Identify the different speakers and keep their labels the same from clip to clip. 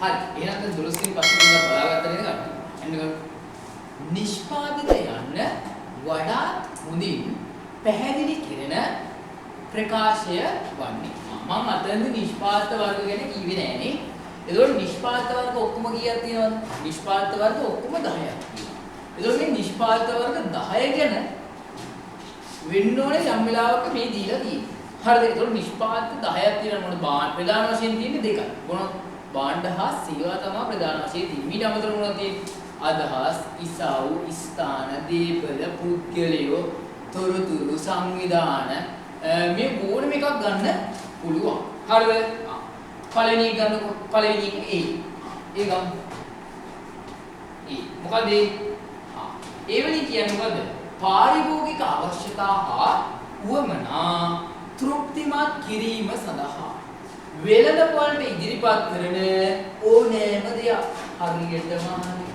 Speaker 1: හරි. එහෙනම් දැන් 12 වෙනි ප්‍රශ්නේ පොඩ්ඩක් බලාගත්ත නේද කට්ටිය? එන්න නිෂ්පාදිත යන්න වඩාත් හොඳින් පැහැදිලි කෙරෙන ප්‍රකාශය වන්නේ. මම අතනදී නිෂ්පාදිත වර්ග ගැන කිව්වේ නෑනේ. එතකොට නිෂ්පාදිත වර්ග ඔක්කොම කීයක් තියෙනවද? නිෂ්පාදිත වර්ග ඔක්කොම 10ක් තියෙනවා. එතකොට මේ නිෂ්පාදිත වර්ග 10 ගැන වෙන්න ඕනේ යම් වෙලාවක මේ දීලා තියෙන්නේ. හරිද? එතකොට නිෂ්පාදිත 10ක් තියෙනවා මොන භාණ්ඩ ප්‍රධාන වශයෙන් තියෙන්නේ දෙකයි. මොනවද? භාණ්ඩ හා සේවා තමයි ප්‍රධාන වශයෙන් තියෙන්නේ. ඊට අමතරව මොනවද තියෙන්නේ? අදහස්, ඉසව්, ස්ථාන, දීපල, පුද්ගලයෝ, තොරතුරු, සංවිධාන මේ ඕනම එකක් ගන්න පුළුවන්. හරිද? පළවෙනි එක ගන්නකො. පළවෙනි එක A. ඒ ගමු. A. මොකද ඒ? ඒ වලින් කියන්නේ මොකද්ද? පාරිභෝගික අවශ්‍යතා හා උවමනා තෘප්තිමත් කිරීම සඳහා වෙළඳපොළට ඉදිරිපත් කරන ඕනෑම දෙයක්. හරියටම හරි.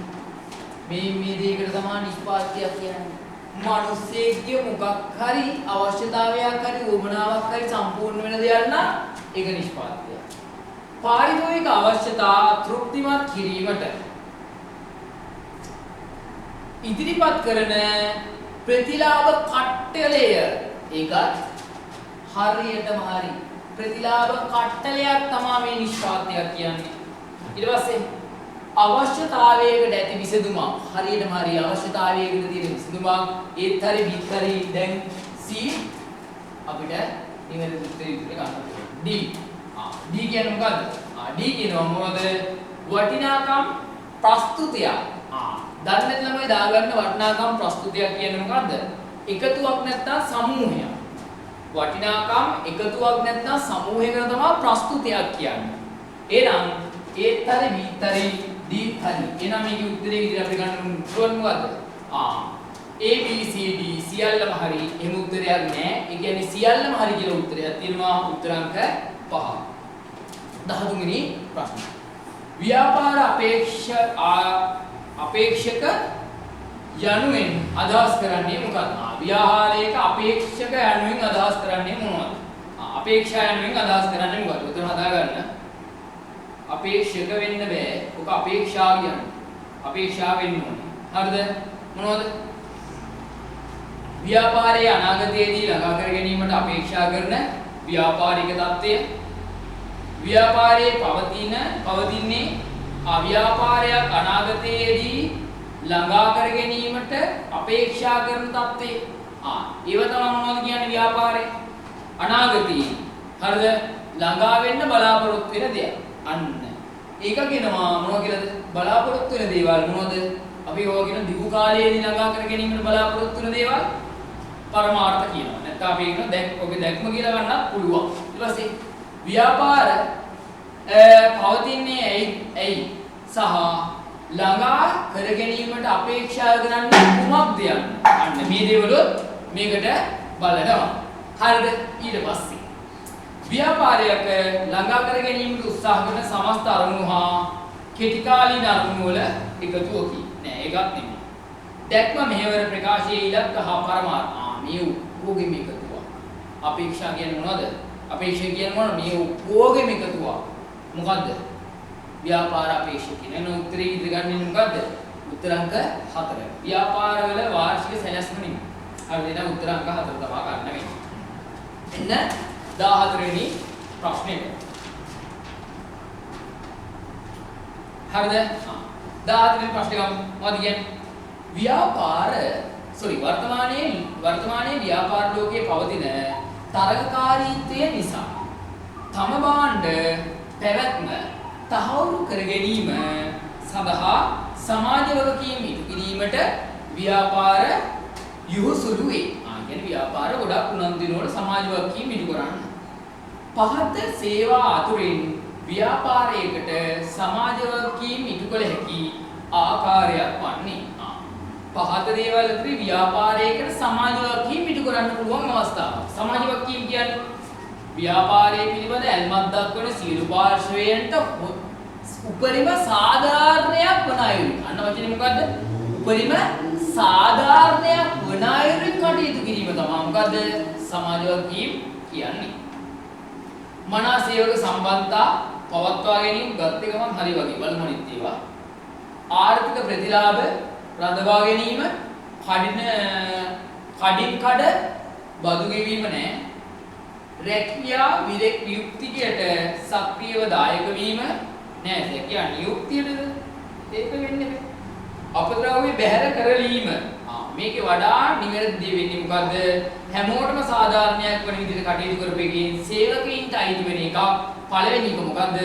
Speaker 1: මේ මේ දෙයකට තමයි නිෂ්පාදකයක් කියන්නේ. මිනිස්සෙක්ගේ මොකක් හරි අවශ්‍යතාවයක් හරි උවමනාවක් හරි සම්පූර්ණ වෙන දෙයක් නම් ඒක නිෂ්පාදකයක්. පාරිභෝගික අවශ්‍යතා තෘප්තිමත් කිරීමට ඉදිරිපත් කරන ප්‍රතිලාභ කට්ටලය, ඒකත් හරියටම හරි. ප්‍රතිලාභ කට්ටලයක් තමයි මේ නිෂ්පාදකයක් කියන්නේ. ඊට පස්සේ අවශ්‍යතාවයකට ඇති විසඳුමක්, හරියටම හරි. අවශ්‍යතාවයකට තියෙන විසඳුමක්, ඒත් හරි බිත් හරි. දැන් C අපිට නිවැරදි උත්තරේ විතර ගන්න පුළුවන්. D. D කියන්නේ මොකද්ද? D කියනවා මොනවද? වටිනාකම් ප්‍රස්තුතියක්. දන්නේ නැති ළමයි දාගන්න වටිනාකම් ප්‍රස්තුතියක් කියන්නේ මොකද්ද? එකතුවක් නැත්නම් සමූහයක්. වටිනාකම් එකතුවක් නැත්නම් සමූහයකට තමයි ප්‍රස්තුතියක් කියන්නේ. එහෙනම් ඒත් හරි බීත් හරි D හරි. එහෙනම් මේකේ උත්තරේ විදිහට අපි ගන්න පුළුවන් මොකද්ද? A B C D සියල්ලම හරි. එහෙම උත්තරයක් නෑ. ඒ කියන්නේ සියල්ලම හරි කියලා උත්තරයක් තියෙනවා. උත්තර අංක 5. 13 වෙනි ප්‍රශ්න. ව්‍යාපාර අපේක්ෂක යනුවෙන් අදහස් කරන්නේ මොකක්ද? ව්‍යාපාරයක අපේක්ෂක යනුවෙන් අදහස් කරන්නේ මොනවද? අපේක්ෂා යනුවෙන් අදහස් කරන්නේ මොකක්ද? උත්තර හදාගන්න. අපේක්ෂක වෙන්න බෑ. ඔක අපේක්ෂා කියන්නේ. අපේක්ෂා වෙන්න ඕනේ. හරිද? මොනවද? ව්‍යාපාරයේ අනාගතයේදී ළඟා කර ගැනීමට අපේක්ෂා කරන ව්‍යාපාරික තත්ත්වය, ව්‍යාපාරයේ පවතින්නේ ව්‍යාපාරයක් අනාගතයේදී ළඟා කර ගැනීමට අපේක්ෂා කරන තත්ත්වය. ඒව තමයි මොනවද කියන්නේ ව්‍යාපාරේ අනාගතයේ. හරිද? ළඟා වෙන්න බලාපොරොත්තු වෙන දෙයක්. අන්න ඒක කියනවා මොනවා කියලාද? බලාපොරොත්තු වෙන දේවල් මොනවද? අපි ඒවා කියන දිගු කාලයේදී ළඟා කර ගැනීමට බලාපොරොත්තු වෙන දේවල් පරමාර්ථ කියනවා. නැත්නම් අපි කියනවා දැක් ඔගේ දැක්ම කියලා ගන්නත් පුළුවන්. ඊට පස්සේ ව්‍යාපාර පවතින්නේ ඇයි සහ ළඟා කර ගැනීමට අපේක්ෂා කරන්නේ කුමක්ද යන්න. අන්න මේ දේවලුත් මේකට බලනවා. හරිද? ඊට පස්සේ ව්‍යාපාරයක ළඟා කර ගැනීමට උත්සාහ කරන සමස්ත අරමුණු හා කෙටි කාලීන අරමුණු වල එකතුවකි. නෑ ඒකත් නෙමෙයි. දැක්ම මෙහෙවර ප්‍රකාශයේ ඉලක්ක හා පරමාර්ථ. මේ ඔක්කොගෙම එකතුවක්. අපේක්ෂා කියන්නේ මොනවද? අපේක්ෂා කියන්නේ මොනවද? මේ ඔක්කොගෙම එකතුවක්. මොකද්ද? ව්‍යාපාර අපේක්ෂා කියන. එන උත්තරේ ඉදිරි ගන්න මොකද්ද? උත්තර අංක 4. ව්‍යාපාරවල වාර්ෂික සැලැස්ම නෙමෙයි. හරිද? එහෙනම් උත්තර අංක 4 තමයි ගන්න වෙන්නේ. එන්න 14 වෙනි ප්‍රශ්නෙට. හරිද? 14 වෙනි ප්‍රශ්නේ ගමු. මොකද කියන්නේ? ව්‍යාපාර වර්තමානයේ ව්‍යාපාර ලෝකයේ පවතින තරගකාරීත්වය නිසා තම භාණ්ඩ පැවැත්ම තහවුරු කර ගැනීම සඳහා සමාජ වගකීම් ඉටු කිරීමට ව්‍යාපාර යොහුසුළු වේ. කියන්නේ ව්‍යාපාර ගොඩක් උනන්දු වෙනකොට සමාජ වගකීම් ඉටු කරන්න. පහත සේවා අතුරින් ව්‍යාපාරයකට සමාජ වගකීම් ඉටු කළ හැකි ආකාරයක් වන්නේ. පහත දේවල් අතරින් ව්‍යාපාරයකට සමාජ වගකීම් ඉටු කරන්න පුළුවන් අවස්ථාවක්. සමාජ වගකීම් කියන්නේ ව්‍යාපාරයේ පිළිබඳ ඇල්මක් දක්වන සියලු පාර්ශ්වයන්ට උපරිම සාධාරණයක් වන අයුරින්. අන්න වචනේ මොකද්ද? උපරිම සාධාරණයක් වන අයුරින් කටයුතු කිරීම තමයි මොකද්ද? සමාජ වගකීම් කියන්නේ. මනා සේවක සම්බන්ධතා පවත්වා ගැනීම ගත්ත ගමන් හරි වගේ බලමු අනිත් ඒවා. ආර්ථික ප්‍රතිලාභ රඳවා ගැනීම, කඩින් කඩ බදු ගෙවීම නෑ. රැකියා වියුක්තියට සක්‍රියව දායක වීම නෑ. රැකියා නියුක්තියටද ඒක වෙන්නේ බෑ. අපද්‍රව්‍ය බැහැර කරලීම. මේකේ වඩා නිවැරදි දේ වෙන්නේ මොකද්ද? හැමෝටම සාධාරණයක් වන විදිහට කටයුතු කරපු එකෙන් සේවකයින්ට අයිති වෙන එකක්. පළවෙනි එක මොකද්ද?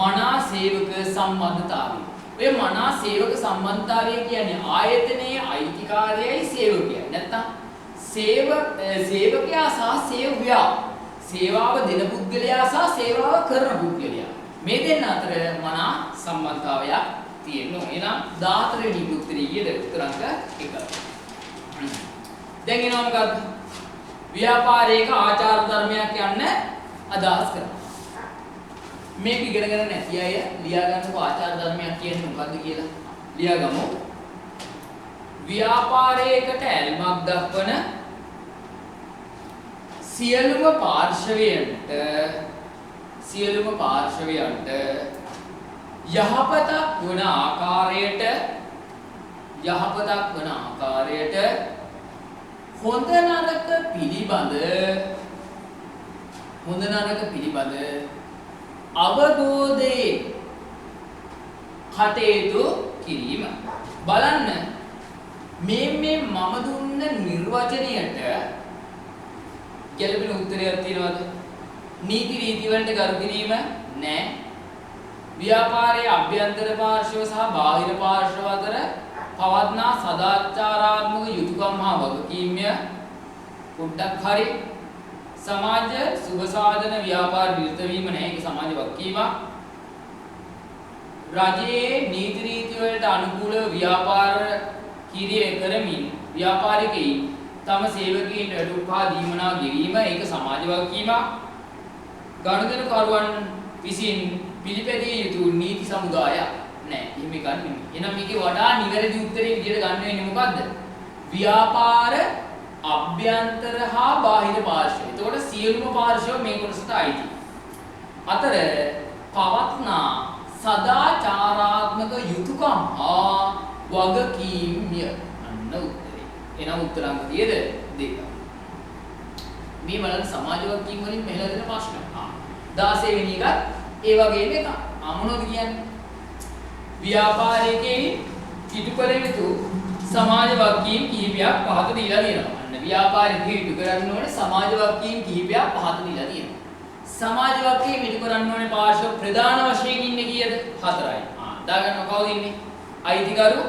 Speaker 1: මනා සේවක සම්බන්ධතාවය. ඔය මනා සේවක සම්බන්ධතාවය කියන්නේ ආයතනයේ අයිතිකාරයයි සේවකයයි. නැත්තම් සේවකයා සහ සේව්‍යයා. සේවාව දෙන පුද්ගලයා සහ සේවාව කරන පුද්ගලයා. මේ දෙන්න අතර මනා සම්බන්ධතාවයක් තියෙනවා. එහෙනම් 14 වෙනි උත්තරේ කීයද? උත්තර අංක 1. දැන් එනවා මොකද්ද? ව්‍යාපාරයක ආචාර ධර්මයක් යන්න අදහස් කරනවා. මේක ඉගෙනගෙන නැති අය ලියා ගන්නකො ආචාර ධර්මයක් කියන්නේ මොකද්ද කියලා. ලියාගමු. ව්‍යාපාරයකට ඇල්මක් දක්වන සියලුම පාර්ශවයන්ට යහපතක් වන ආකාරයට හොඳ නරක පිළිබඳ අවබෝධයෙන් කටයුතු කිරීම. බලන්න මේ මම දුන්න නිර්වචනයට ගැළපෙන උත්තරයක් තියෙනවද? නීති රීති වලට ගරු කිරීම නෑ. ව්‍යාපාරයේ අභ්‍යන්තර පාර්ශ්ව සහ බාහිර පාර්ශ්ව අතර පවත්නා සදාචාරාත්මක යුතුයකම් හා වගකීම්ය පොඩ්ඩක් හරි. සමාජ සුබ සාධන ව්‍යාපාර විරුද්ධ වීම නෑ, ඒක සමාජ වගකීමක්. රජයේ නීති රීති වලට අනුකූලව ව්‍යාපාර කිරිය කරමින් ව්‍යාපාරිකයින් තම සේවකයින්ට වැටුප් හා දීමනා ගෙවීම, ඒක සමාජ වගකීමක්. ගනුදෙනුකරුවන් විසින් පිළිපැදිය යුතු නීති සමුදායක් නෑ, එහෙම එකක් නෙමෙයි. එහෙනම් මේකේ වඩා නිවැරදි උත්තරේ විදියට ගන්න වෙන්නේ මොකද්ද? ව්‍යාපාර අභ්‍යන්තර හා බාහිර පාර්ශ්ව. එතකොට සියලුම පාර්ශ්ව මේ කොටසට අයිති. අතර පවත්නා සදාචාරාත්මක යුතුයකම් හා වගකීම්ය. අන්න උත්තරේ. එහෙනම් උත්තර අංක කීයද? 2. මේ බලන්න සමාජ වගකීම් වලින් මෙහෙලා දෙන ප්‍රශ්න. 16 වෙනි එකත් ඒ වගේම එකක්. මොනවද කියන්නේ? ව්‍යාපාරිකයින් ඉටු කළ යුතු සමාජ වගකීම් කිහිපයක් පහත දීලා තියෙනවා. අන්න ව්‍යාපාරිකයින් ඉටු කරන්න ඕනේ සමාජ වගකීම් කිහිපයක් පහත දීලා තියෙනවා. සමාජ වගකීම් ඉටු කරන්න ඕනේ පාර්ශ්ව ප්‍රධාන වශයෙන් ඉන්නේ කීයද? 4යි. දාගන්න කවුද ඉන්නේ? අයිතිකරු,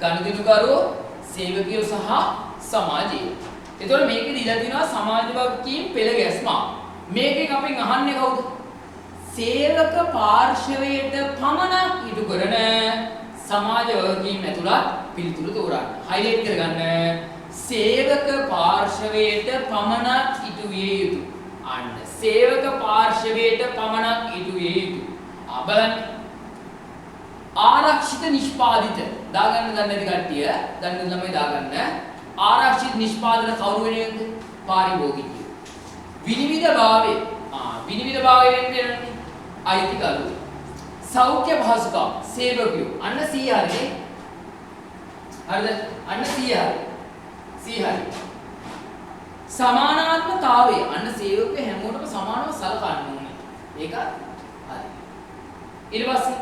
Speaker 1: ගනුදෙනුකරු, සේවකයෝ සහ සමාජය. එතකොට මේකේ දීලා තියෙනවා සමාජ වගකීම් පෙළ ගැස්ම. මේකෙන් අපෙන් අහන්නේ කවුද? සේවක පාර්ශවයට පමණක් ඉටු කරන සමාජ වගකීම් ඇතුළත් පිළිතුරු තෝරන්න. හයිලයිට් කරගන්න. සේවක පාර්ශවයට පමණක් ඉටු විය යුතු. අන්න සේවක පාර්ශවයට පමණක් ඉටු විය යුතු. බලන්න. ආරක්ෂිත නිෂ්පාදිත දාගන්න දන්නේ නැති කට්ටිය දන්න ළමයි දාගන්න. ආරක්ෂිත නිෂ්පාදන කවුරු වෙනුවෙන්ද? පාරිභෝගිකයෝ. විනිවිද භාවය. විනිවිද භාවය වෙන්නේ අයිතිකරු. සෞඛ්‍ය පහසුකම් සේවකයෝ. අන්න 100 හරිනේ. හරිද? අන්න 100 හරි. 100 හරි. සමානාත්මතාවය. අන්න සේවකයෝ හැමෝටම සමානව සලකන්න ඕනේ. ඒක හරි. ඊට පස්සේ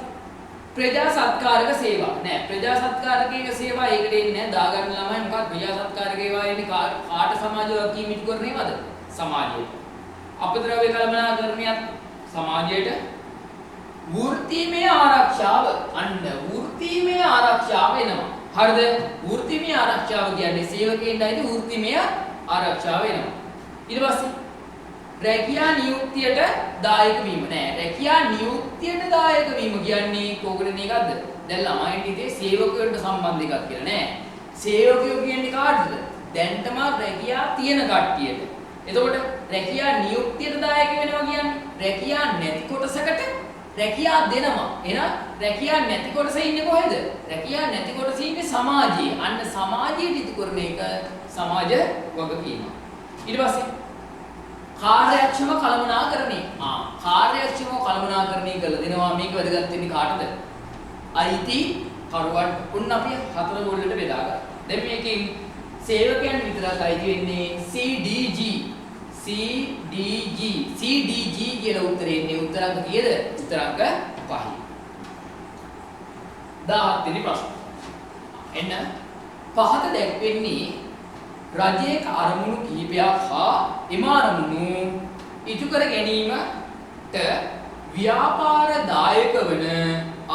Speaker 1: ප්‍රජා සත්කාරක සේවා. නෑ, ප්‍රජා සත්කාරකයක සේවා ඒකට එන්නේ නෑ. දාගන්න ළමයි මොකක්ද ප්‍රජා සත්කාරක ඒවා එන්නේ කාට සමාජ වගකීම් ඉටු කරන ඒවාද? සමාජයට. අපද්‍රව්‍ය කළමනාකරණයත් සමාජයට. වෘත්තීමය ආරක්ෂාව. අන්න වෘත්තීමය ආරක්ෂාව එනවා. හරිද? වෘත්තීමය ආරක්ෂාව කියන්නේ සේවකයන්ට අයිති වෘත්තීමය ආරක්ෂාව එනවා. ඊට පස්සේ රැකියා නියුක්තියට දායක වීම. නෑ, රැකියා නියුක්තියට දායක වීම කියන්නේ කෝකටද එකක්ද? දැන් ළමයින්ට ඉතින් සේවකයන්ට සම්බන්ධ එකක් කියලා නෑ. සේවකයෝ කියන්නේ කාටද? දැන්ටම රැකියා තියෙන කට්ටියට. එතකොට රැකියා නියුක්තියට දායක වෙනවා කියන්නේ රැකියා නැති කොටසකට රැකියා දෙනවා. එහෙනම් රැකියා නැති කොටස ඉන්නේ කොහෙද? රැකියා නැති කොටස ඉන්නේ සමාජයේ. අන්න සමාජයේ ඉටු කරන එක සමාජ වගකීම. ඊට පස්සේ කාර්යක්ෂම කළමනාකරණය. කාර්යක්ෂමව කළමනාකරණය කරලා දෙනවා. මේක වැදගත් වෙන්නේ කාටද? අයිති කරුවන්. ඔන්න අපි හතර ගොල්ලට බෙදාගත්තා. දැන් මේකෙන් සේවකයන් විතරක් අයිති වෙන්නේ CDG. CDG CDG කියලා උත්තරේ එන්නේ උත්තර අංක කීයද? උත්තර අංක 5. 17 වෙනි ප්‍රශ්න. එන්න පහත දැක්වෙන්නේ රජයේ අරමුණු කිහිපයක් හා එම අරමුණු ඉටු කර ගැනීමට ව්‍යාපාරදායක වන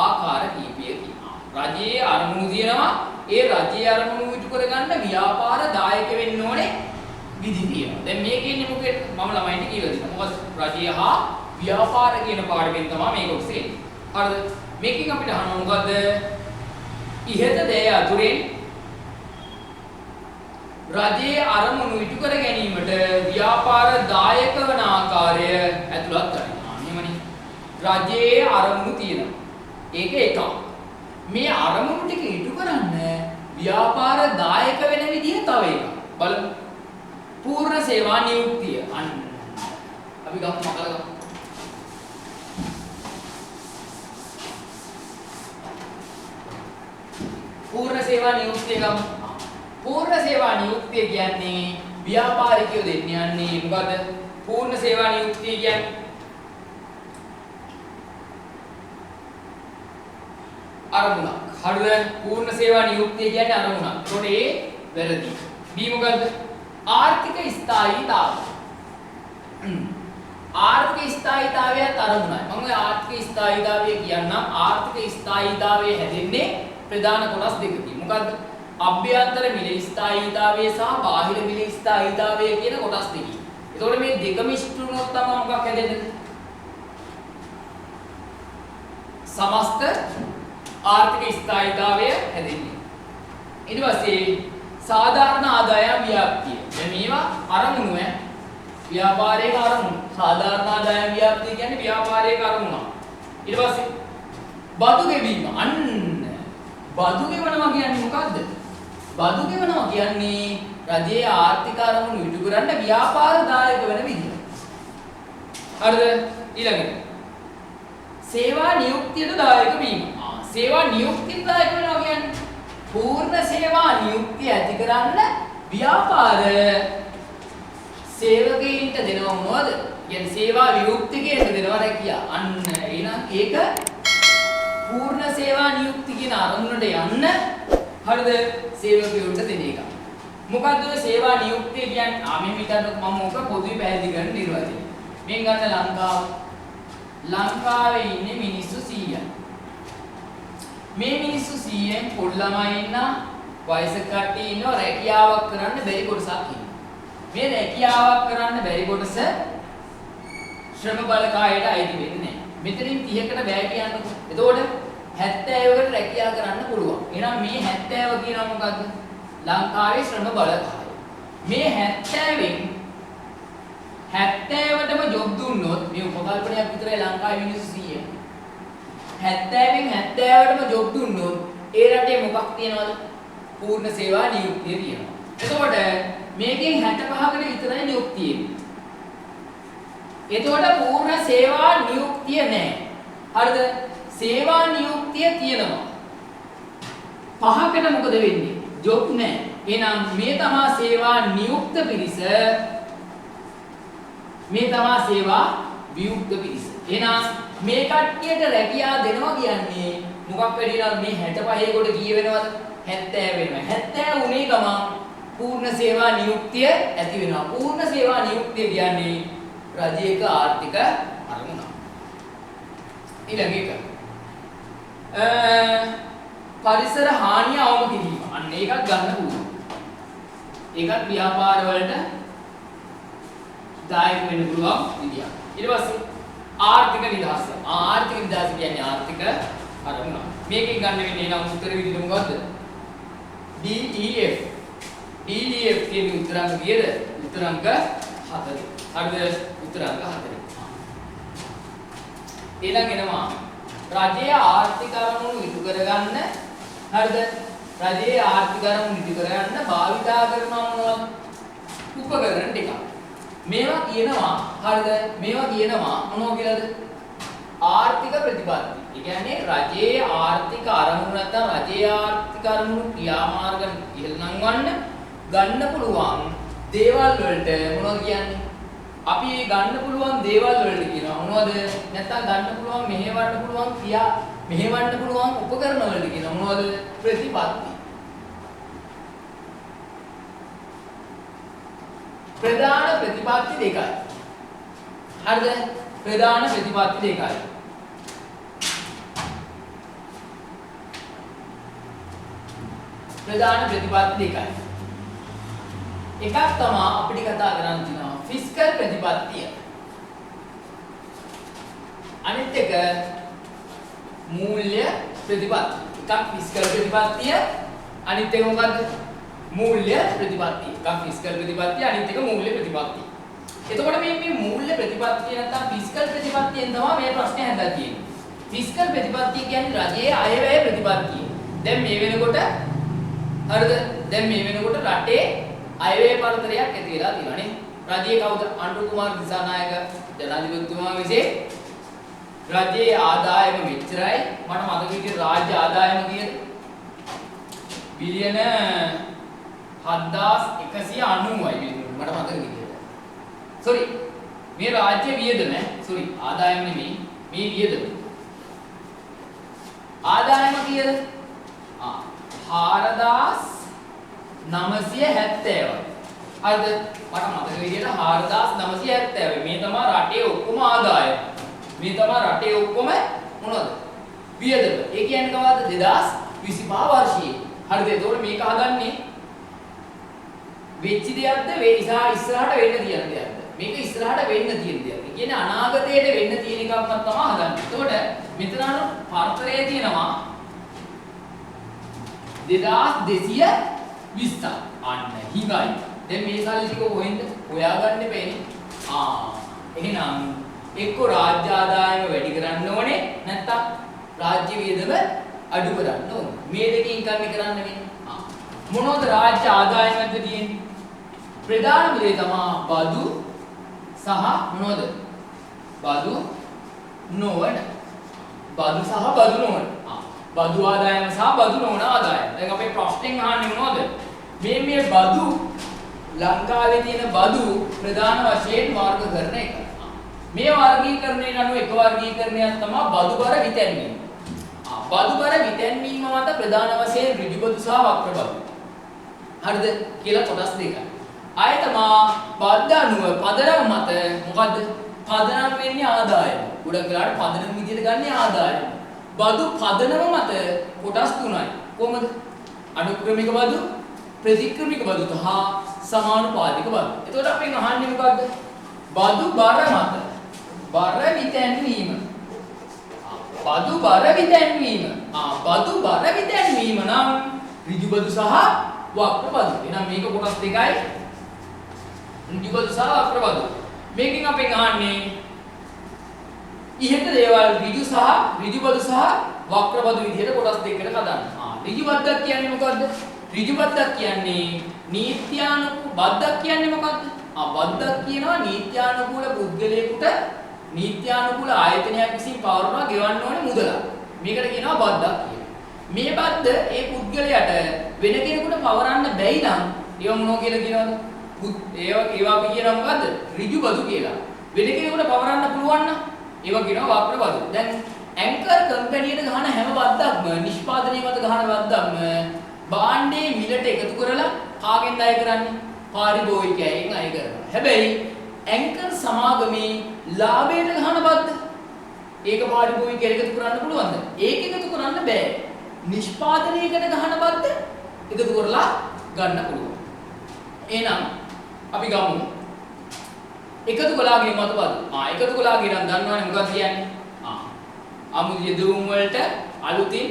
Speaker 1: ආකාර කිහිපයකි. රජයේ අරමුණු තියෙනවා. ඒ රජයේ අරමුණු ඉටු කරගන්න ව්‍යාපාරදායක වෙන්න ඕනේ විදි තියෙනවා. දැන් මේකේ ඉන්නේ මොකේද? මම ළමයින්ට කියලා දෙන්නම්. මොකද රජය හා ව්‍යාපාර කියන පාඩමෙන් තමයි මේක ඔස්සේ එන්නේ. හරිද? මේකෙන් අපිට අහනවා මොකද්ද? ඉහත දෑ අතුරෙන් රජයේ අරමුණු ඉටු කර ගැනීමට ව්‍යාපාරදායක වන ආකාරය ඇතුළත් කරනවා. එහෙමනේ. රජයේ අරමුණු තියෙනවා. ඒක එකක්. මේ අරමුණු ටික ඉටු කරන්න ව්‍යාපාරදායක වෙන විදිය තව එකක්. බලමු. පූර්ණ සේවා නියුක්තිය. අන්න අපි ගමු මකලා ගමු. පූර්ණ සේවා නියුක්තිය ගමු. පූර්ණ සේවා නියුක්තිය කියන්නේ ව්‍යාපාරිකයෝ දෙන්න යන්නේ මොකද? පූර්ණ සේවා නියුක්තිය කියන්නේ අරමුණක්. හරිද? පූර්ණ සේවා නියුක්තිය කියන්නේ අරමුණක්. ඒතකොට ඒ වැරදි. B මොකද්ද? ආර්ථික ස්ථායීතාවය. ආර්ථික ස්ථායීතාවයත් අරමුණයි. මම ඔය ආර්ථික ස්ථායීතාවය කියන්නම්. ආර්ථික ස්ථායීතාවය හැදෙන්නේ ප්‍රධාන කොටස් දෙකකින්. මොකද්ද? අභ්‍යන්තර මිල ස්ථායීතාවය සහ බාහිර මිල ස්ථායීතාවය කියන කොටස් දෙකකින්. ඒතකොට මේ දෙකම ඉෂ්ට වුණොත් තමයි මොකක් හැදෙන්නේ? සමස්ත ආර්ථික ස්ථායීතාවය හැදෙන්නේ. ඊට පස්සේ සාධාරණ ආදායම් ව්‍යාප්තිය. දැන් මේවා අරමුණු ඈ. ව්‍යාපාරයක අරමුණු. සාධාරණ ආදායම් ව්‍යාප්තිය කියන්නේ ව්‍යාපාරයක අරමුණක්. ඊට පස්සේ බදු ගෙවීම. අන්න බදු ගෙවනවා කියන්නේ මොකද්ද? බදු ගෙවනවා කියන්නේ රජයේ ආර්ථික අරමුණු ඉටු කරන්න ව්‍යාපාරදායක වෙන විදිය. හරිද? ඊළඟට සේවා නියුක්තියට දායක වීම. සේවා නියුක්තියට දායක වෙනවා කියන්නේ පූර්ණ සේවා නියුක්තිය ඇති කරන්න ව්‍යාපාර සේවකයින්ට දෙනවා මොනවද? කියන්නේ සේවා විමුක්තිකයන්ට දෙනවා රැකියා. අන්න එහෙනම් ඒක පූර්ණ සේවා නියුක්ති කියන අරමුණට යන්න හරිද? සේවකයන්ට දෙන එක. මොකද්ද ඔය සේවා නියුක්තිය කියන්නේ? මෙහෙම හිතන්නකො මම ඕක පොදුවේ පැහැදිලි කරන්න නිර්වචනය. මෙන් ගන්න ලංකාව. ලංකාවේ ඉන්නේ මිනිස්සු 100යි. මේ මිනිස්සු 100න් පොඩි ළමයි ඉන්නා, වයසක කට්ටිය ඉන්නවා, රැකියාවක් කරන්න බැරි කොටසක් ඉන්නවා. මේ රැකියාවක් කරන්න බැරි කොටස ශ්‍රම බලකායට අයිති වෙන්නේ නැහැ. මෙතනින් 30කට බෑ කියන්නකො. එතකොට 70කට රැකියාව කරන්න පුළුවන්. එහෙනම් මේ 70 කියනවා මොකද්ද? ලංකාවේ ශ්‍රම බලකාය. මේ 70න් 70ටම ජොබ් දුන්නොත් මේ උපකල්පනයක් විතරයි ලංකාවේ මිනිස්සු 100. 70න් 70ටම ජොබ් දුන්නොත් ඒ රටේ මොකක් තියනවද? පූර්ණ සේවා නියුක්තිය තියෙනවා. එතකොට මේකෙන් 65කට විතරයි නියුක්තිය එන්නේ. එතකොට පූර්ණ සේවා නියුක්තිය නෑ. හරිද? සේවා නියුක්තිය තියෙනවා. පහකට මොකද වෙන්නේ? ජොබ් නෑ. එහෙනම් මේ තමා සේවා නියුක්ත පිරිස, මේ තමා සේවා වියුක්ත පිරිස. එහෙනම් මේ කට්ටියට රැකියා දෙනවා කියන්නේ මොකක් වැඩි වෙනවද? මේ 65 කොට කීය වෙනවද? 70 වෙනවා. 70 උනේ ගමන් පූර්ණ සේවා නියුක්තිය ඇති වෙනවා. පූර්ණ සේවා නියුක්තිය කියන්නේ රජයක ආර්ථික අරමුණක්. ඊළඟ එක පරිසර හානිය අවම කිරීම. අන්න ඒකත් ගන්න පුළුවන්. ඒකත් ව්‍යාපාර වලට දායක වෙන්න පුළුවන් විදියක්. ඊට පස්සේ ආර්ථික නිදහස. ආර්ථික නිදහස කියන්නේ ආර්ථික අරමුණ. මේකෙන් ගන්න වෙන්නේ නම් උත්තර විදිහට මොකද්ද? DEF. DEF කියන උත්තර අංක කීයද? උත්තර අංක 4. හරිද? උත්තර අංක 4. ඊළඟ එනවා රජයේ ආර්ථික අරමුණු ඉටු කරගන්න. හරිද? රජයේ ආර්ථික අරමුණු ඉටු කරගන්න භාවිතා කරනවා මොනවද? උපකරණ ටිකක්. මේවා කියනවා හරිද? මේවා කියනවා මොනවා කියලාද? ආර්ථික ප්‍රතිපත්ති. ඒ කියන්නේ රජයේ ආර්ථික අරමුණු නැත්නම් රජයේ ආර්ථික අරමුණු ක්‍රියාමාර්ග ඉහළ නංවන්න ගන්න පුළුවන් දේවල් වලට මොනවද කියන්නේ? අපි මේ ගන්න පුළුවන් දේවල් වලට කියනවා මොනවද? නැත්නම් ගන්න පුළුවන් මෙහෙවන්න පුළුවන් ක්‍රියා මෙහෙවන්න පුළුවන් උපකරණ වලට කියනවා මොනවද? ප්‍රතිපත්ති. ප්‍රධාන ප්‍රතිපත්ති දෙකයි. හරිද? ප්‍රධාන ප්‍රතිපත්ති දෙකයි. ප්‍රධාන ප්‍රතිපත්ති දෙකයි. එකක් තමයි අපිට කතා කරන්න තියෙනවා ෆිස්කල් ප්‍රතිපත්තිය. අනිත් එක මූල්‍ය ප්‍රතිපත්තිය. එකක් ෆිස්කල් ප්‍රතිපත්තිය, අනිත් එක මොකද්ද? මූල්‍ය ප්‍රතිපත්තිය. එකක් ෆිස්කල් ප්‍රතිපත්තිය, අනිත් එක මූල්‍ය ප්‍රතිපත්තිය. එතකොට මේ මේ මූල්‍ය ප්‍රතිපත්තිය නැත්නම් ෆිස්කල් ප්‍රතිපත්තියෙන් තමයි මේ ප්‍රශ්නේ හැදලා තියෙන්නේ. ෆිස්කල් ප්‍රතිපත්තිය කියන්නේ රජයේ අයවැය ප්‍රතිපත්තිය. දැන් මේ වෙනකොට හරිද? දැන් මේ වෙනකොට රටේ අයවැය පරතරයක් ඇති වෙලා තියෙනවා නේ. රජයේ කවුද? අනුර කුමාර දිසානායක ජනාධිපතිතුමා විසින් රජයේ ආදායම මෙච්චරයි. මට මතක විදිහට රාජ්‍ය ආදායම කීයද? බිලියන 7190යි මට මතක විදිහට. සෝරි මේ රාජ්‍ය වියදම, සෝරි ආදායම නෙමෙයි, මේ වියදම. ආදායම කීයද? 4970යි. හරිද? මට මතක විදිහට 4970යි. මේ තමයි රටේ ඔක්කොම ආදායම. මේ තමයි රටේ ඔක්කොම මොනවද? වියදම. ඒ කියන්නේ කවද්ද? 2025 වර්ෂයේ. හරිද? එතකොට මේක හදන්නේ වෙච්ච දෙයක්ද වේ ඉස්සරහට වෙන්න තියෙන දෙයක්ද? මේක ඉස්සරහට වෙන්න තියෙන දෙයක්. ඒ කියන්නේ අනාගතයට වෙන්න තියෙන එකක්ම තමයි හදන්නේ. එතකොට මෙතන අර පරතරය තියෙනවා 2220. අන්න හිඟයි. දැන් මේ සල්ලි ටික කොහෙන්ද හොයාගන්න එපේනේ. එහෙනම් එක්ක රාජ්‍ය ආදායම වැඩි කරන්න ඕනේ නැත්නම් රාජ්‍ය වියදම අඩු කරන්න ඕනේ. මේ දෙකෙන් එකක් කරන්න වෙන්නේ. මොනවද රාජ්‍ය ආදායමද තියෙන්නේ? ප්‍රධානම දේ තමයි බදු සහ මොනවද? බදු නොවන. බදු සහ බදු නොවන. බදු ආදායම සහ බදු නොවන ආදායම. දැන් අපේ ප්‍රශ්نين අහන්නේ මොනවද? මේ මේ බදු ලංකාවේ තියෙන බදු ප්‍රධාන වශයෙන් වර්ගකරණ එක. මේ වර්ගීකරණයට අනුව එක වර්ගීකරණයක් තමයි බදු බර විතැන්වීම. බදු බර විතැන්වීම මත ප්‍රධාන වශයෙන් ඍජු බදු සහ වක්‍ර බදු. හරිද කියලා කොටස් දෙකයි. ආයෙ තමා බද්ද අනුව පදනම මත මොකද්ද? පදනම් වෙන්නේ ආදායම. ගොඩක් වෙලාවට පදනම විදියට ගන්නේ ආදායම. බදු පදනම මත කොටස් තුනයි. කොහොමද? අනුක්‍රමික බදු, ප්‍රතික්‍රමික බදු සහ සමානුපාතික බදු. එතකොට අපෙන් අහන්නේ මොකද්ද? බදු බර මත බර විතැන්වීම. බදු බර විතැන්වීම. බදු බර විතැන්වීම නම් ඍජු බදු සහ වක්‍ර බදු. එහෙනම් මේක කොටස් දෙකයි. ඍජු බදු සහ වක්‍ර බදු. මේකෙන් අපෙන් අහන්නේ ඉහත දේවල් ඍජු සහ ඍජු බදු සහ වක්‍ර බදු විදිහට කොටස් දෙකකට හදන්න. ඍජු බද්දක් කියන්නේ මොකද්ද? ඍජු බද්දක් කියන්නේ නීත්‍යානුකූල බද්දක් කියන්නේ මොකද්ද? බද්දක් කියනවා නීත්‍යානුකූල පුද්ගලයෙකුට නීත්‍යානුකූල ආයතනයක් විසින් පවරනවා ගෙවන්න ඕනේ මුදලක්. මේකට කියනවා බද්දක් කියලා. මේ බද්ද ඒ පුද්ගලයාට වෙන කෙනෙකුට පවරන්න බැයි නම් ඒවා මොනවා කියලා කියනවද? ඒවා අපි කියනවා මොකද්ද? ඍජු බදු කියලා. වෙන කෙනෙකුට පවරන්න පුළුවන් නම් ඒවා කියනවා වක්‍ර බදු. දැන් ඇන්කර් කම්පැනියට ගහන හැම බද්දක්ම නිෂ්පාදනය මත ගහන බද්දක්ම භාණ්ඩයේ මිලට එකතු කරලා කාගෙන්ද අය කරන්නේ? පාරිභෝගිකයන් අය කරනවා. හැබැයි ඇන්කර් සමාගමේ ලාභයට ගහන බද්ද ඒක පාරිභෝගිකයන් එකතු කරන්න පුළුවන්ද? ඒක එකතු කරන්න බෑ. නිෂ්පාදනයකට ගහන බද්ද එකතු කරලා ගන්න පුළුවන්. එහෙනම් අපි ගමු එකතු කළාගේ මත බදු. එකතු කළාගේ නම් දන්නවනේ මොකක්ද කියන්නේ? අමුතු යෙදවුම් වලට අලුතින්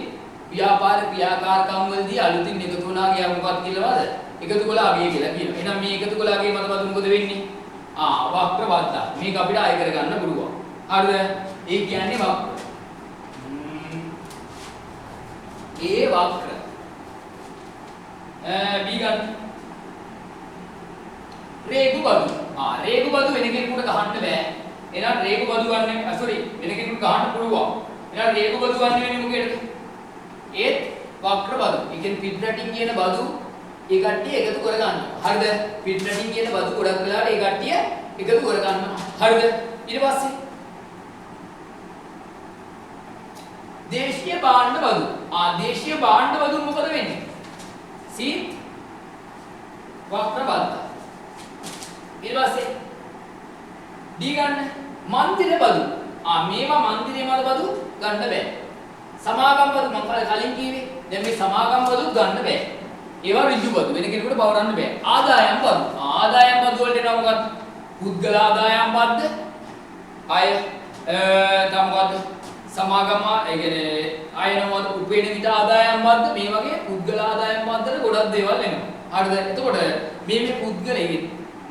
Speaker 1: ව්‍යාපාර ක්‍රියාකාරකම් වලදී අලුතින් එකතු වුණා ගියා මොකක්ද කියලාද? එකතු කළාගේ කියලා කියනවා. එහෙනම් මේ එකතු කළාගේ මත බදු මොකද වෙන්නේ? වක්‍ර බද්දක්. මේක අපිට අය කරගන්න පුළුවන්. හරිද? ඒ කියන්නේ වක්‍ර. ඒ වක්‍ර. බී ගන්න. රේගු බදු. ආ රේගු බදු වෙන කෙනෙකුට ගහන්න බෑ. එහෙනම් රේගු බදු ගන්න සෝරි වෙන කෙනෙකුට ගහන්න පුළුවන්. එහෙනම් රේගු බදු ගන්න වෙන්නේ මොකේද? ඒත් වක්‍ර බදු. ඒ කියන්නේ පිටරටින් කියන බදු ඒ කට්ටිය එකතු කරගන්නවා. හරිද? පිටරටින් කියන බදු ගොඩක් වෙලාවට ඒ කට්ටිය එකතු කරගන්නවා. හරිද? ඊට පස්සේ දේශීය භාණ්ඩ බදු. ආ දේශීය භාණ්ඩ බදු මොකද වෙන්නේ? සීත් වක්‍ර බද්ද. ඊට පස්සේ ඩී ගන්න මන්දිර බදු. ආ මේවා මන්දිරේ මත බදු ගන්න බෑ. සමාගම් බදු මම කලින් කිව්වේ. දැන් මේ සමාගම් බදු ගන්න බෑ. ඒවා ඍජු බදු වෙන කෙනෙකුට පවරන්න බෑ. ආදායම් බදු. ආදායම් බදු වලට එනවා මොකද්ද? පුද්ගල ආදායම් බද්ද. අය තව මොකද්ද? සමාගම ඒ කියන්නේ ආය නමද උපේන විට ආදායම් බද්ද මේ වගේ පුද්ගල ආදායම් බද්දට ගොඩක් දේවල් එනවා. හරිද? එතකොට මේ මේ පුද්ගල ඒ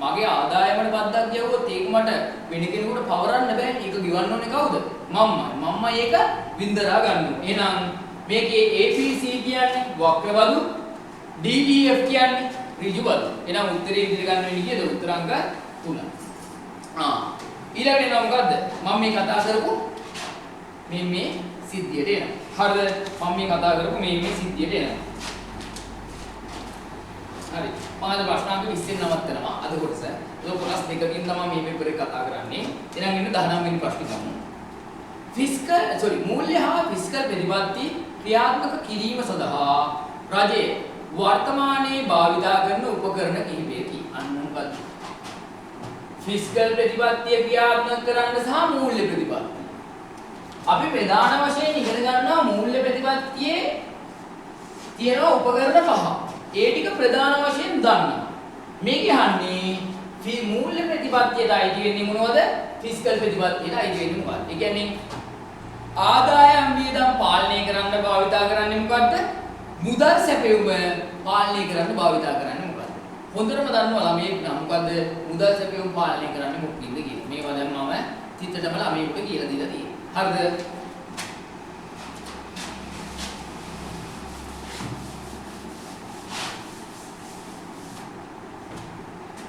Speaker 1: මගේ ආදායමට බද්දක් ගැහුවොත් ඒක මට වෙන කෙනෙකුට පවරන්න බෑ. ඒක ගෙවන්න ඕනේ කවුද? මම්මයි. මම්මයි ඒක වින්දරා ගන්න ඕනේ. එහෙනම් මේකේ APC කියන්නේ වක්‍ර බදු, DEF කියන්නේ ඍජු බදු. එහෙනම් උත්තරේ විදිහට ගන්න වෙන්නේ කීයද? උත්තර අංක 3. ආ ඊළඟට එනවා මොකද්ද? මම මේ කතා කරපු මේ මේ සිද්ධියට එනවා. හරිද? මම මේ කතා කරපු මේ මේ සිද්ධියට එනවා. හරි. මම අද ප්‍රශ්න අංක 20 නවත්තනවා අද කොටස. ඒක කොටස් දෙකකින් තමයි මේ පේපර් එක කතා කරන්නේ. එහෙනම් ඉන්න 19 වෙනි ප්‍රශ්නේ ගමු. ෆිස්කල් සෝරි මූල්‍ය හා ෆිස්කල් ප්‍රතිපත්ති ක්‍රියාත්මක කිරීම සඳහා රජය වර්තමානයේ භාවිතා කරන උපකරණ කිහිපයකි. අන්න මොකද්ද? ෆිස්කල් ප්‍රතිපත්තිය ක්‍රියාත්මක කරන්න සහ මූල්‍ය ප්‍රතිපත්තිය. අපි ප්‍රධාන වශයෙන් ඉගෙන ගන්නවා මූල්‍ය ප්‍රතිපත්තියේ තියෙන උපකරණ පහ. ඒ ටික ප්‍රධාන වශයෙන් දන්නවා. මේක අහන්නේ මූල්‍ය ප්‍රතිපත්තියට අයිති වෙන්නේ මොනවද? ෆිස්කල් ප්‍රතිපත්තියට අයිති වෙන්නේ මොකක්ද? ඒ කියන්නේ ආදායම් වියදම් පාලනය කරන්න භාවිතා කරන්නේ මොකද්ද? මුදල් සැපයුම පාලනය කරන්න භාවිතා කරන්නේ මොකද්ද? හොඳටම දන්නවා ළමයෙක් නම් මොකද්ද මුදල් සැපයුම පාලනය කරන්නේ මොකකින්ද කියලා. මේවා දැන් මම චිත්තටම ළමයෙකුට කියලා දීලා තියෙනවා. හරිද?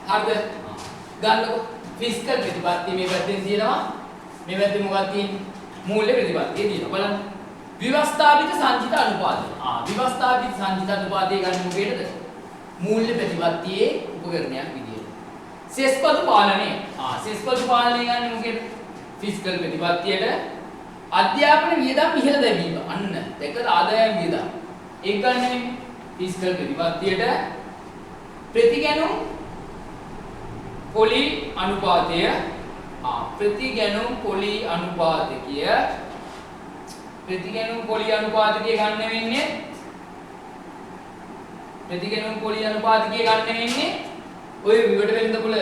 Speaker 1: හරිද? ගන්නකො ෆිස්කල් ප්‍රතිපත්තිය මේ පැත්තෙන් තියෙනවා. මේ පැත්තෙන් මොකක්ද තියෙන්නේ? මූල්‍ය ප්‍රතිපත්තිය තියෙනවා. බලන්න. ව්‍යවස්ථාපිත සංචිත අනුපාතය. ආ ව්‍යවස්ථාපිත සංචිත අනුපාතය ගන්න මොකේද? මූල්‍ය ප්‍රතිපත්තියේ උපකරණයක් විදියට. සෙස්පදු පාලනය. ආ සෙස්පදු පාලනය ගන්න මොකේද? ෆිස්කල් ප්‍රතිපත්තියට. අධ්‍යාපන වියදම් ඉහළ දැමීම. අන්න දැකලා ආදායම් වියදම්. ඒක ගන්න වෙන්නේ ෆිස්කල් ප්‍රතිපත්තියට. ප්‍රතිගැනුම් පොලි අනුපාතය. ආ ප්‍රතිගැනුම් පොලි අනුපාතකය. ප්‍රතිගැනුම් පොලි අනුපාතකය ගන්න වෙන්නේ ප්‍රතිගැනුම් පොලි අනුපාතකය ගන්න වෙන්නේ ඔය විවට වෙළඳපොළ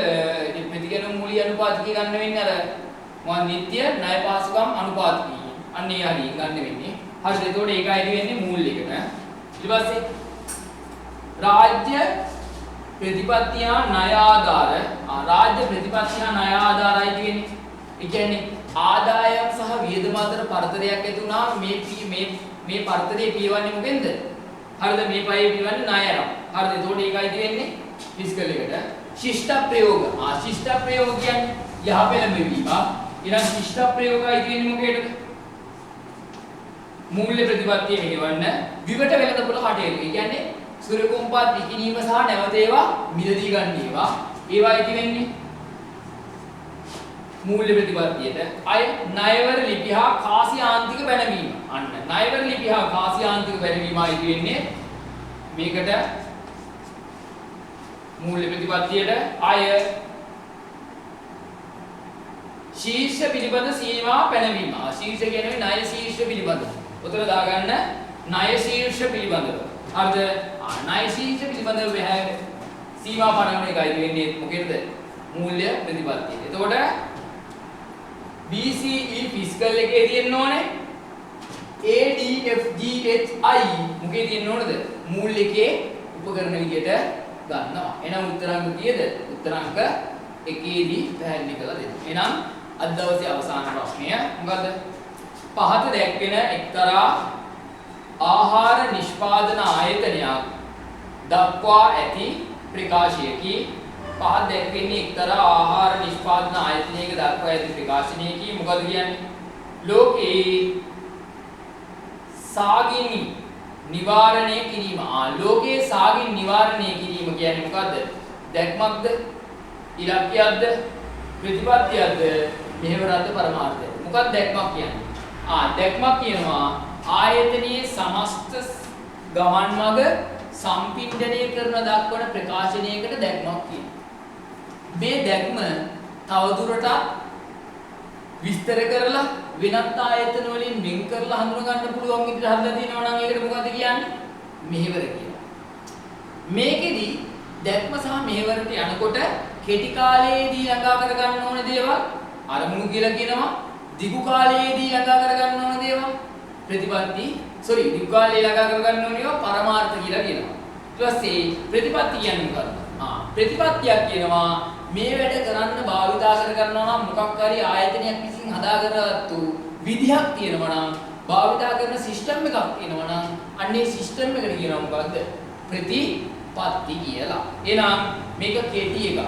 Speaker 1: ප්‍රතිගැනුම් පොලි අනුපාතකය ගන්න වෙන්නේ අර මොකක්ද නිත්‍ය ණය පහසුකම් අනුපාතකය. අන්න ඒ හරිය ගන්න වෙන්නේ. හරිද? එතකොට ඒක අයිති වෙන්නේ මූල්‍යයකට. ඊට පස්සේ රාජ්‍ය ප්‍රතිපත්ති හා ණය ආධාර. ආ රාජ්‍ය ප්‍රතිපත්ති හා ණය ආධාර අයිති වෙන්නේ. ඒ කියන්නේ ආදායම් සහ වියදම අතර පරතරයක් ඇති වුණාම මේ මේ මේ පරතරය පියවන්නේ මොකෙන්ද? හරිද? මේ පයේ පියවන්නේ ණය අරන්. හරිද? එතකොට ඒක අයිති වෙන්නේ ෆිස්කල් එකට. ශිෂ්ට ප්‍රයෝග. ආ ශිෂ්ට ප්‍රයෝග කියන්නේ යහ පෙළඹවීම. ඊළඟ ශිෂ්ට ප්‍රයෝග අයිති වෙන්නේ මොකේද? මූල්‍ය ප්‍රතිපත්තිය මෙහෙවන්න. විවට වෙළඳපොළ කටයුතු. ඒ කියන්නේ සුරකුම්පත් විකිණීම සහ නැවත ඒවා මිලදී ගන්න ඒවා. ඒවා අයිති වෙන්නේ මූල්‍ය ප්‍රතිපත්තියට. අය ණයවර ලිපි හා කාසියාන්තික පැනවීම. අන්න ණයවර ලිපි හා කාසියාන්තික පැනවීම අයිති වෙන්නේ මේකට මූල්‍ය ප්‍රතිපත්තියට. අය ශීර්ෂ පිළිබඳ සීමා පැනවීම. ශීර්ෂ කියන්නේ ණය ශීර්ෂ පිළිබඳ. උතර දාගන්න ණය ශීර්ෂ පිළිබඳව. හරිද? ණය ශීර්ෂ පිළිබඳව සීමා පනවන එක අයිති වෙන්නේ මොකේද? මූල්‍ය ප්‍රතිපත්තියට. එතකොට BCE fiscal එකේ තියෙන්න ඕනේ. A D F G H I මොකේ තියෙන්න ඕනද? මූල්‍ය එකේ උපකරණ විදියට ගන්නවා. එහෙනම් උත්තර අංක කීයද? උත්තර අංක එකේදී පැහැදිලි කරලා දෙන්න. එහෙනම් අද දවසේ අවසාන ප්‍රශ්නය මොකද්ද? පහත දැක්වෙන එක්තරා ආහාර නිෂ්පාදන ආයතනයක් දක්වා ඇති ප්‍රකාශයකි. පහත් දැක්වෙන්නේ එක්තරා ආහාර නිෂ්පාදන ආයතනයක දක්වා ඇති ප්‍රකාශනයකි. මොකද කියන්නේ? ලෝකේ සාගිනි නිවාරණය කිරීම. ලෝකයේ සාගිනි නිවාරණය කිරීම කියන්නේ මොකද්ද? දැක්මක්ද? ඉලක්කයක්ද? ප්‍රතිපත්තියක්ද? මෙහෙවරක්ද? පරමාර්ථයක්ද? මොකක්ද දැක්මක් කියන්නේ? දැක්මක් කියනවා ආයතනයේ සමස්ත ගමන් මඟ සම්පින්ඩණය කරන දක්වන ප්‍රකාශනයකට දැක්මක් කියනවා. මේ දැක්ම තවදුරටත් විස්තර කරලා වෙනත් ආයතන වලින් වෙන් කරලා හඳුන ගන්න පුළුවන් විදිහට හදලා තියෙනවා නම් ඒකට මොකද්ද කියන්නේ? මෙහෙවර කියලා. මේකෙදි දැක්ම සහ මෙහෙවරට යනකොට කෙටි කාලයේදී ළඟා කරගන්න ඕන දේවල් අරමුණු කියලා කියනවා. දිගු කාලයේදී ළඟා කරගන්න ඕන දේවල් ප්‍රතිපත්ති, සෝරි, දිගු කාලයේ ළඟා කරගන්න ඕන ඒවා පරමාර්ථ කියලා කියනවා. ඊට පස්සේ ප්‍රතිපත්ති කියන්නේ මොකද්ද? ප්‍රතිපත්තියක් කියනවා මේ වැඩ කරන්න භාවිතා කරගන්නවා නම් මොකක් හරි ආයතනයක් විසින් හදාගත්තු විදිහක් තියෙනවා නම්, භාවිතා කරන සිස්ටම් එකක් තියෙනවා නම්, අන්නේ සිස්ටම් එකට කියනවා මොකද්ද? ප්‍රතිපත්ති කියලා. එහෙනම් මේක කෙටි එකක්.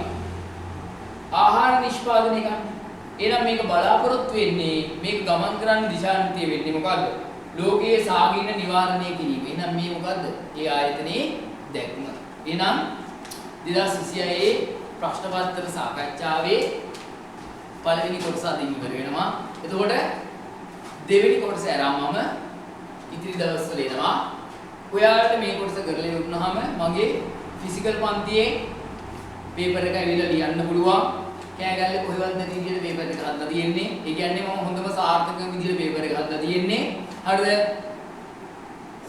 Speaker 1: ආහාර නිෂ්පාදනය ගන්න. එහෙනම් මේක බලාපොරොත්තු වෙන්නේ, මේක ගමන් කරන්න දිශානතිය වෙන්නේ මොකද්ද? ලෝකයේ සාගින්න නිවාරණය කිරීම. එහෙනම් මේ මොකද්ද? ඒ ආයතනයේ දැක්ම. එහෙනම් 2026 ප්‍රශ්න පත්‍ර සාකච්ඡාවේ පළවෙනි කොටස අදින් ඉවර වෙනවා. එතකොට දෙවෙනි කොටස අරන් මම ඉතිරි දවස්වල එනවා. ඔයාලට මේ කොටස කරලා ඉවරුනහම මගේ ෆිසිකල් පන්තියේ පේපර් එක ඇවිල්ලා ලියන්න පුළුවන්. කෑ ගැල්ලේ කොහෙවත් නැති විදිහට පේපර් එක හදලා තියෙන්නේ. ඒ කියන්නේ මම හොඳම සාර්ථක විදිහට පේපර් එක හදලා තියෙන්නේ. හරිද?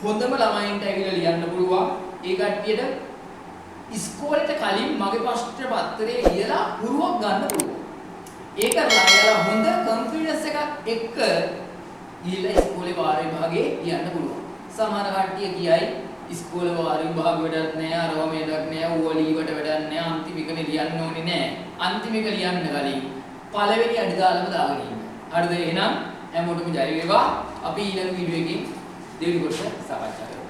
Speaker 1: හොඳම ළමයින්ට ඇවිල්ලා ලියන්න පුළුවන්. ඒ කට්ටියට ඉස්කෝලේට කලින් මගේ ප්‍රශ්න පත්‍රයේ ලියලා හුරුවක් ගන්න පුළුවන්. ඒක කරලා හොඳ කොන්ෆිඩන්ස් එකක් එක්ක ගිහිල්ලා ඉස්කෝලේ වාර විභාගේ ලියන්න පුළුවන්. සමහර කට්ටිය කියයි ඉස්කෝලේ වාර විභාග වැඩක් නෑ, අරවා මේඩක් නෑ, ඌව ලීවට වැඩක් නෑ, අන්තිම එකනේ ලියන්න ඕනේ නෑ. අන්තිම එක ලියන්න කලින් පළවෙනි අඩි දාලම දාගෙන ඉන්න. හරිද? එහෙනම් හැමෝටම ජය වේවා. අපි ඊළඟ වීඩියෝ එකකින් දෙවෙනි කොටස සාකච්ඡා කරමු.